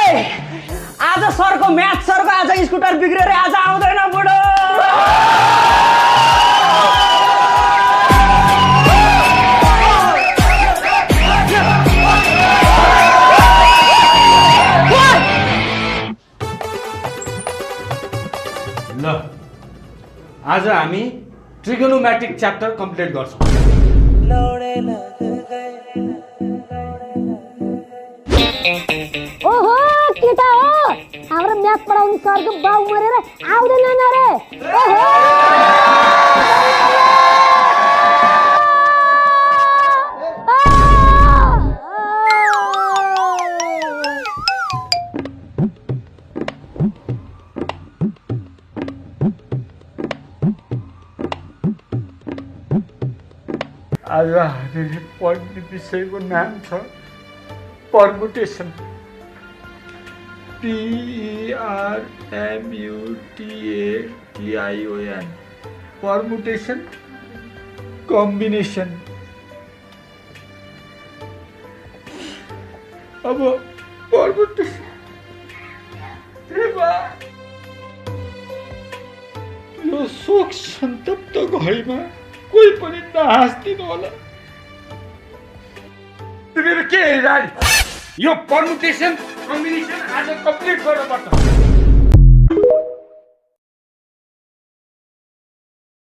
आज सरको म्याथ सरको आज स्कुटर बिग्रेर आज आउँदैन बुढो। ल आज हामी ट्रिगोनोमेट्रिक च्याप्टर कम्प्लिट गर्छौँ। ओहो केटा हो हाम्रो म्याथ पढाउने सरको बाउ मरेर आउँदैन रे। ओहो आज हामीले पढ्ने विषयको नाम छ पर्मुटेसन। PERMUTATION पर्मुटेसन combination. अब पर्मुटेसन यो शोक सन्तप्त घडीमा कोही पनि नहाँस्दिनु होला। तिमीहरू के हेरिरहनु? यो पर्मुटेसन कम्बिनेसन आज कम्प्लिट गर्नुपर्छ।